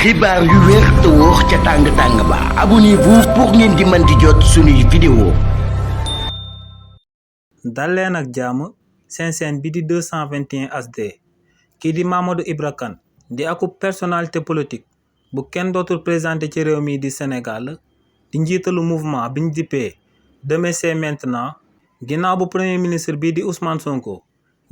xibaar yu wér te wóor ca tàng-tàng ba abonnez-vous pour ngeen di mën di jot suñuy vidéo. dal leen ak jàmm seen chaîne bi di 221 HD kii di Mamadou Ibra Kane di akub personnalité politique bu kenn dootul présenté ci réew mi di Sénégal di njiitalu mouvement biñ dippee Demain c'est maintenant ginnaaw bu premier ministre bii di Ousmane Sonko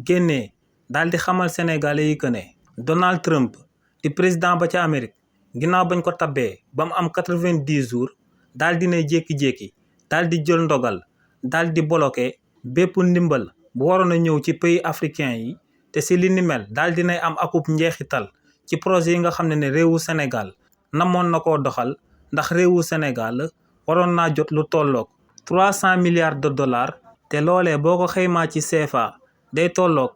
génnee daal di xamal sénégalais yi que ne Donald Trump di président ba ca Amérique ginnaaw bañ ko tabbee ba mu am 90 jours daal di ne jékki-jékki daal di jël ndogal daal di bloqué bépp ndimbal bu waroon a ñëw ci pays africain yi te si li ni mel daal di nay am akub njeexital ci projet yi nga xam ne réewu Sénégal namoon na koo doxal ndax réewu Sénégal waroon naa jot lu tolloog 300 milliards de dollars te loolee boo ko xaymaa ci CFA day tolloog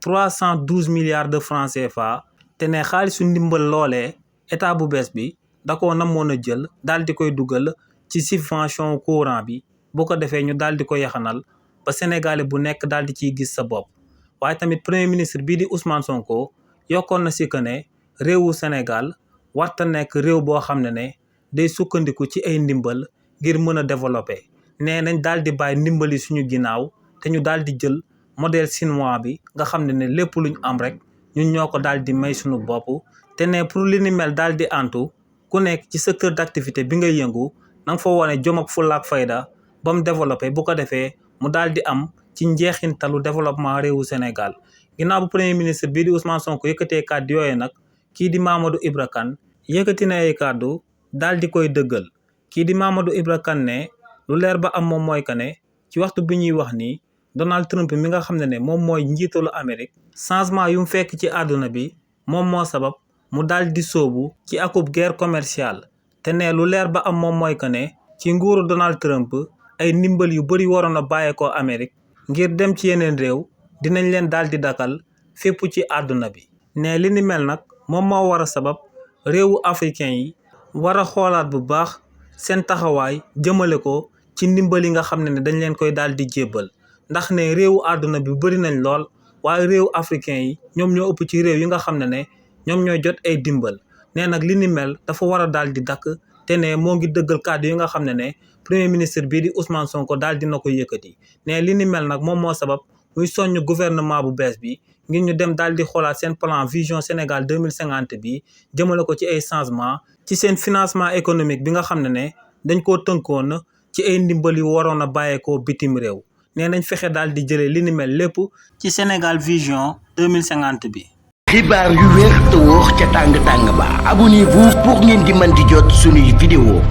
312 milliards de francs CFA te ne xaalisu ndimbal loolee état bu bees bi da koo namoon a jël daal di koy dugal ci subvention courant bi bu ko defee ñu daal di ko yaxanal ba sénégalais bu nekk daal di ciy gis sa bopp. waaye tamit premier ministre bii di Ousmane Sonko yokkoon na si que ne réewu Sénégal warta nekk réew boo xam ne day sukkandiku ci ay ndimbal ngir mën a développer nee nañ daal di bàyyi ndimbali suñu ginnaaw te ñu daal di jël modèle chinois bi nga xam ne lépp luñ am rek ñun ñoo ko daal di may suñu bopp. te ne pour li ni mel daal di antu ku nekk ci secteur d'activité bi ngay yëngu na nga fa wone jom ak fulla ak fayda ba mu développé bu ko defee mu daal di am ci njeexintalu développement réewu Sénégal. ginnaaw bu premier ministre bii di Ousmane Sonko yëkkatee kàddu yooyu nag kii di Mamadou Ibra Kane yëkkati na ay kàddu daal di koy dëggal. kii di Mamadou Ibra Kane ne lu leer ba am moom mooy que ne ci waxtu bi ñuy wax nii Donald Trump mi nga xam ne moom mooy njiitalu Amérique changement yu mu fekk ci àdduna bi moom moo sabab mu daal di sóobu ci akub guerre commerciale te ne lu leer ba am moom mooy que ne ci nguuru Donald Trump ay ndimbal yu bari waroon a bàyyeekoo Amérique ngir dem ci yeneen réew dinañ leen daal di dakal fépp ci àdduna bi. ne li ni mel nag moom moo war a sabab réewu africain yi war a xoolaat bu baax seen taxawaay jëmale ko ci ndimbal yi nga xam ne dañ leen koy daal di jébbal ndax ne réewu àdduna bi bari nañ lool waaye réewu africain yi ñoom ñoo ëpp ci réew yi nga xam ne ñoom ñooy jot ay dimbal. nee nag li ni mel dafa war a daal di dakk te ne moo ngi dëggal kàddu yi nga xam ne premier ministre bii di Ousmane Sonko daal dina ko yëkkati. ne li ni mel nag moom moo sabab muy soññ gouvernement bu bees bi ngir ñu dem daal di xoolaat seen plan vision Sénégal 2050 bi jëmale ko ci ay changement ci seen financement économique bi nga xam ne dañ koo tënkoon ci ay ndimbal yu waroon a bàyyeekoo bitim réew. nee nañ fexe daal di jëlee li ni mel lépp ci Sénégal vision 2050 bi. xibaar yu wér te wóor ca tàng-tàng ba abonnez-vous pour ngeen di mën di jot suñuy vidéo.